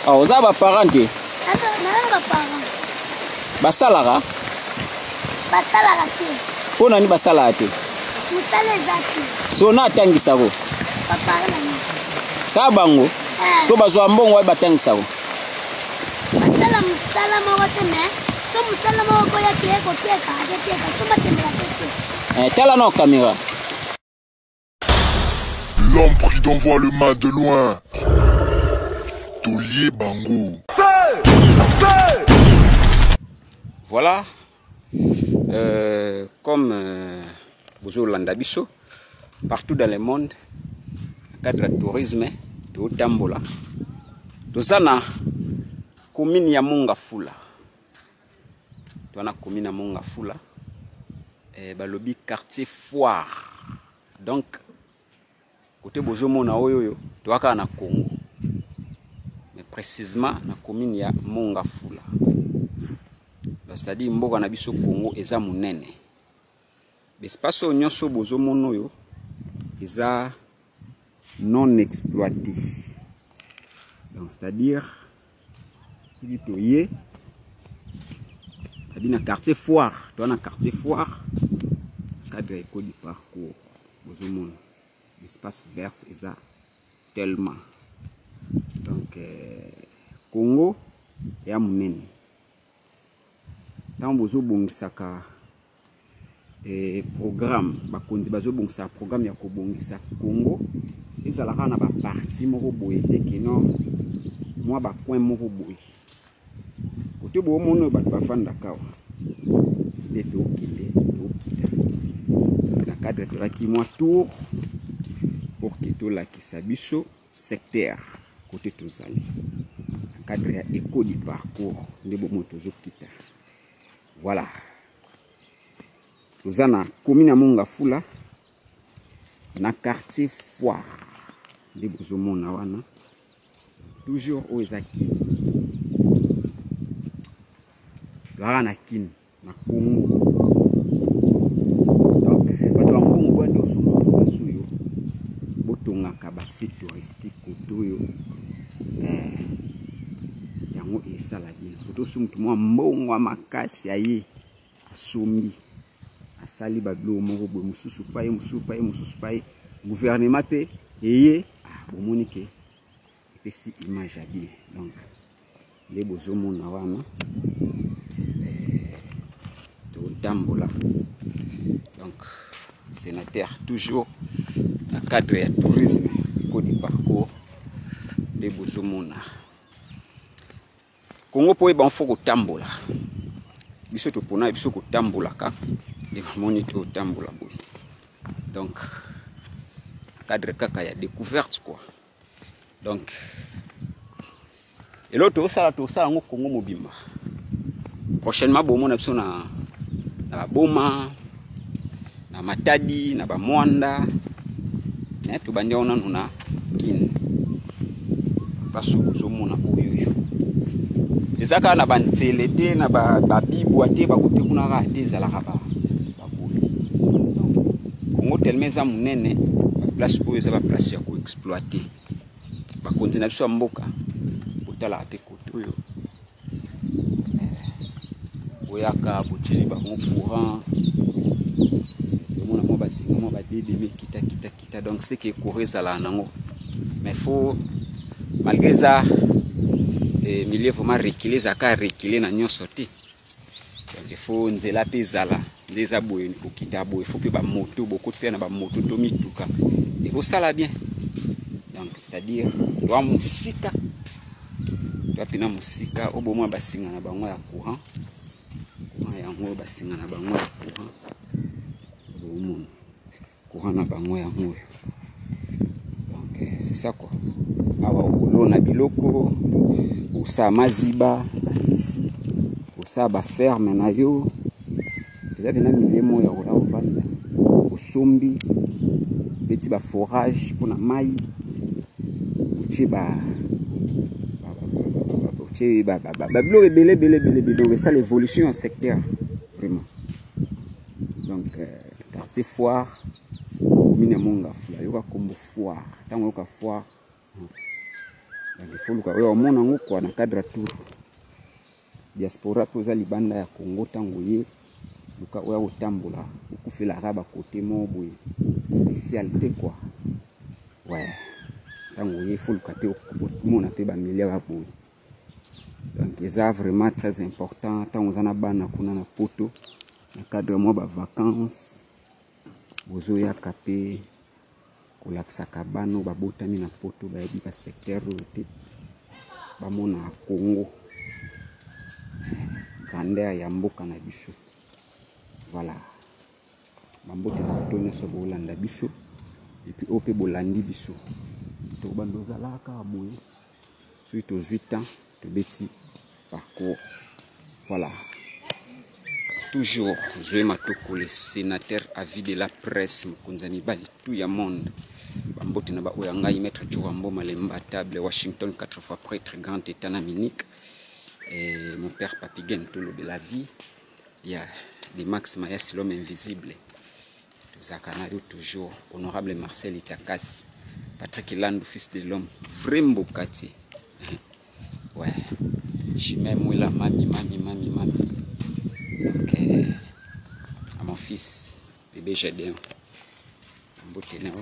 Ah, oza ba parents te? Naza ba parents. Basalaka? Basalaka te. Mpo na nini basalaka te? Mosala eza te. So na atangisako? Ba parents na ngai. Ka bango? Eh. Siko bazwa mbongo wapi batangisako? Basala mosala moko te mais so mosala moko koya keye koteka aketeka so batembela pe te. Eh, tala na kamera. L'homme prudent voit le mal de loin. Taulier Bango. Voilà. Comme bozolanda biso partout dans le monde, cadre ya tourisme totambola, toza na commune ya Mongafula. Toza na commune ya Mongafula, balobi quartier foire. Donc côté bozomona oyo oyo toza kaka na Congo, mais précisément na commune ya Mongafula. Donc, c'est-à-dire mboka na biso Congo eza monene. L'espace oyo nyonso bozomona oyo eza non exploité. Donc c'est-à-dire soki toye abi na quartier foire, toza na quartier foire, cadre ya école du parcours bozomona espace vert eza tellement. Donc Congo ya monene. Ntango bozobongisaka programme, bakonzi bazobongisa programme ya kobongisa Congo, ezalaka na ba parti moko boye te kino mwa ba coin moko boye. Kote bomona oyo bato bafandaka awa nde tokende tokita na cadre tolaki mwa tour pour que tolakisa biso secteur kote tozali na cadre ya éco du parcours nde bomoi tozokita. Voilà, toza na commune ya Mongafula na quartier foire nde bozomona wana toujours oyo eza Kin, toza na Kin na Congo. Donc bato ya mbongo bwande ozomona place oyo botongaka ba site touristique kote oyo, yango esala bien. Kote oso motu mwa mbongo ya makasi aye asombi asali ba biloko moko boye, mosusu paye, mosusu paye, mosusu paye, gouvernement pe eye, bomoni ke epesi image ya bien. Donc nde bozomona wana, totambola. Donc sénateur toujours na cadre ya tourisme kodi parcours nde bozomona Congo po oyeba fo kotambola. Biso topona biso kotambola kaka nde bamoni totambola boye. Donc cadre kaka ya découverte quoi. Donc eloko tozosala, tozosala yango Congo mobimba. Prochainement bomona biso na baboma, na Matadi, na bamwanda, mais tobandi yango nanu na Kin. Place ozomona oyo oyo eza kaka na banzele te, na babibwa te, bakote kuna kaka te, ezalaka baboye. Donc Congo tellement eza monene, ba place oyo eza ba place ya koexploiter. Bakonzi na biso ya mboka botalaka te kote oyo, boyaka botieli bango courant, omona mwa basinga mwa badedeme kita kita kita. Donc c'est que courant ezalaka nango, mais faut malgré eza milieu vraiment reculé, ezalaka reculé na nyonso te. Donc il faut nzela mpe ezala nde eza boye, kokita boye faut mpe bamoto bokoti mpe na bamoto to mituka ekosala bien. Donc c'est-à-dire toa mosika, toa mpena mosika oyo bomona basinga na bango ya courant, courant yango oyo basinga na bango ya courant, bomona courant na bango yango oyo. Donc c'est ça quoi. Awa okolona biloko, osala maziba bamisi, osala ba ferme na yo, eza mpena milieu moko ya koya kovanda, osombi beti ba forage mpona mai, otie ba biloko ebele ebele ebele ebele. Donc esala évolution ya secteur vraiment. Donc quartier foire, commune ya Mongafula, yoka kombo foire, ntango yoka foire. Donc il faut luka oyo omona yango kwa na cadre tour diaspora mpe oza libanda ya Congo ntango ye luka oya kotambola okufelaka bakote moko boye spécial te quoi. Ouais, ntango ye faut luka mpe omona mpe bamilia ya boye. Donc eza vraiment très important ntango oza na bana kuna na poto na cadre mwa bavacances bozoyaka mpe kolakisaka bana oyo babotami na poto bayebi basecteur oyo te bamona Congo grandeur ya mboka na biso. Voilà, bambote na bato nyonso bolanda biso epuis oyo mpe bolandi biso tobanda ozalaka boye soki tozwi temps tobeti parcours. Voilà, toujours Zoé Matoko, le sénateur à vie de la presse, mokonzi ya mibali tout ya monde. Bambote na ba oyo ngai maître Chourambo Malemba table Washington 4 fois prêtre grand état na Munich et mon père Papigen Tolo de la vie ya de Max Mayas l'homme invisible. Tozaka na yo toujours honorable Marcel Itakas Patrick Landou fils de l'homme vrai mbokati. Ouais, Jimé Mouila, mami, mami, mami, mami. Donc, à mon fils, bébé Gédéon. Mbote nao,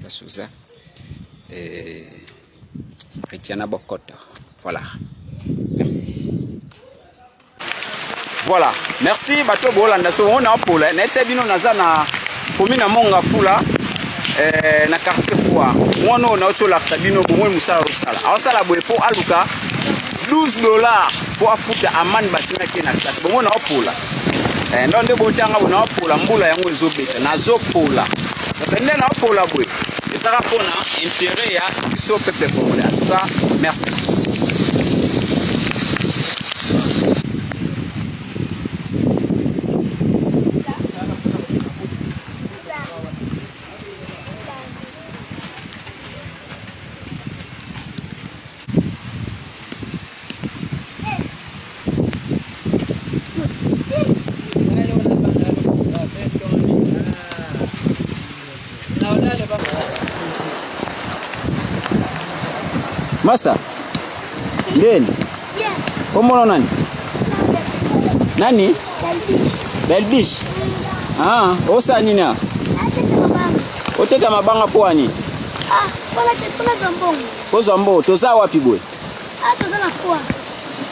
la Souza. Retiana Bokoto. Voilà. Merci. Voilà. Merci, bato bolanda so on a pour la netse bino naza na commune na Monga Fula. Na quartier foire mwana oyo nauti olakisa bino bomoi mosala osala aosala boye mpo aluka $12 mpo afuta amande basengaki ye na classe. Bongo naopola ndo nde botanga boye naopola mbula yango ezobeta nazopola kasi nde naopola boye ezaka mpona intérêt ya biso peuple congolais. En tout cas merci. Masa, Ndeni, kombono nani? Nani? Belbish. Ah, osa nini? Oteta mabanga po nini? Ah, pona zambongo. Kozwa mbongo, toza wapi boye? Ah, toza na foire.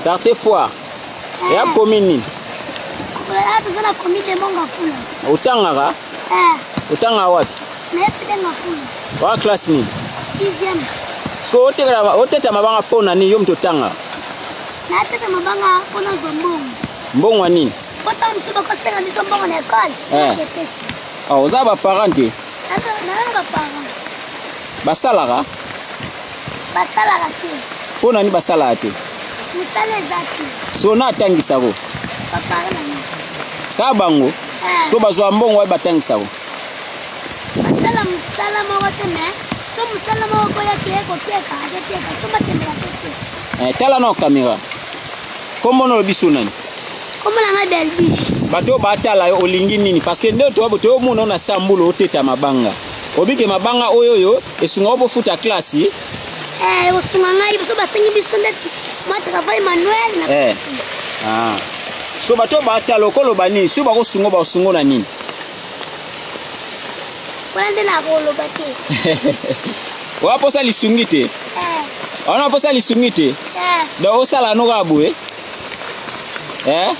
Quartier foire. Ya commune nini? Ah, toza na commune de Monga Fula. Otangaka? Eh. Otangaka wapi? Na yepi Monga Fula. Wa classe nini? 6e. Siko oteka oteta mabanga pona nini yo mto tanga? Na teta mabanga pona zwa mbongo. Mbongo nini? Bota msuba kosenga biso mbongo na école. Eh. Ah, oza ba parent te? Na ba parent. Basalaka? Basalaka te. Pona nini basalaka te? Mosala eza te. So na atangisako? Ba parent na ngai. Ka bango? Siko bazwa mbongo wapi batangisako? Basala mosala moko te mais so mosala moko koya ke koteka aketeka so batembela te te. Tala na caméra. Kombo na biso nani? Kombo na ngai Belbiche. Bato batala yo olingi nini? Parce que nde to to mona na sambulo oteta mabanga. Obike mabanga oyo yo esunga obo futa classe. Eh, osunga ngai biso basengi biso nde moi travail manuel na classe. Ah. So bato batala okolo bani, so bako sungo ba sungo na nini? Wana nde na koloba te. Wa posa lisungi te? Eh. Wana posa lisungi te? Eh. Donc osala no ka boye? Eh?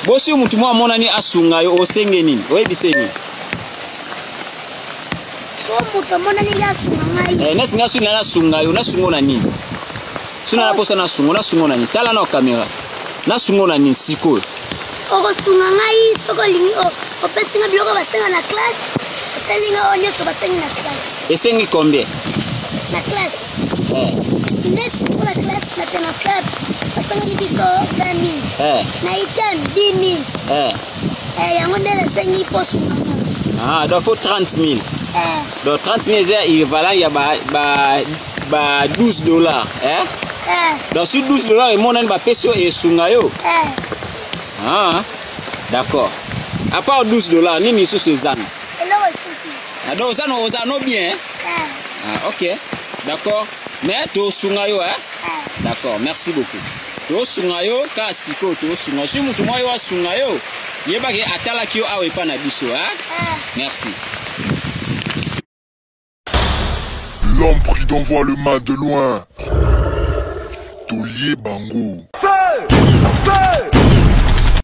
Bosi mutu mwa monani asunga yo osenge nini? Oyebise nini? So mutu amonani nge asunga ngai. Eh, nasi nga sunga na sunga yo, na sungo na nini? Suna na posa na sungo, na sungo na nini? Tala na kamera. Na sungo na nini sikoyo? Okosunga ngai soko olingi opesi nga biloko basenga na classe, osali nga oyo nyonso basengi na classe. Esengi combien? Na classe. Eh. Ndeti pour la classe na tena faible, basengaki biso 20 000. Eh. Na item 10 000. Eh. Eh, yango nde nasengi mpo sunga nga. Ah, donc faut 30 000. Eh. Donc 30 000 eza équivalent ya ba $12, eh? Eh. Donc sur $12 emonani bapesi yo esunga yo. Eh. Ah, d'accord. À part $12, nini lisusu ezanga? Eloko esuki. Ah, donc oza no bien, hein? Eh. Ah, ok. D'accord. Mais tosunga yo, hein? D'accord, merci beaucoup. Tosunga yo kaka sikoyo, tosunga soki motu moko yo asunga yo, yebake atalaki yo awa epa na biso, hein? Merci. L'homme prudent voit le mal de loin. Taulier Bango. Feu! Feu!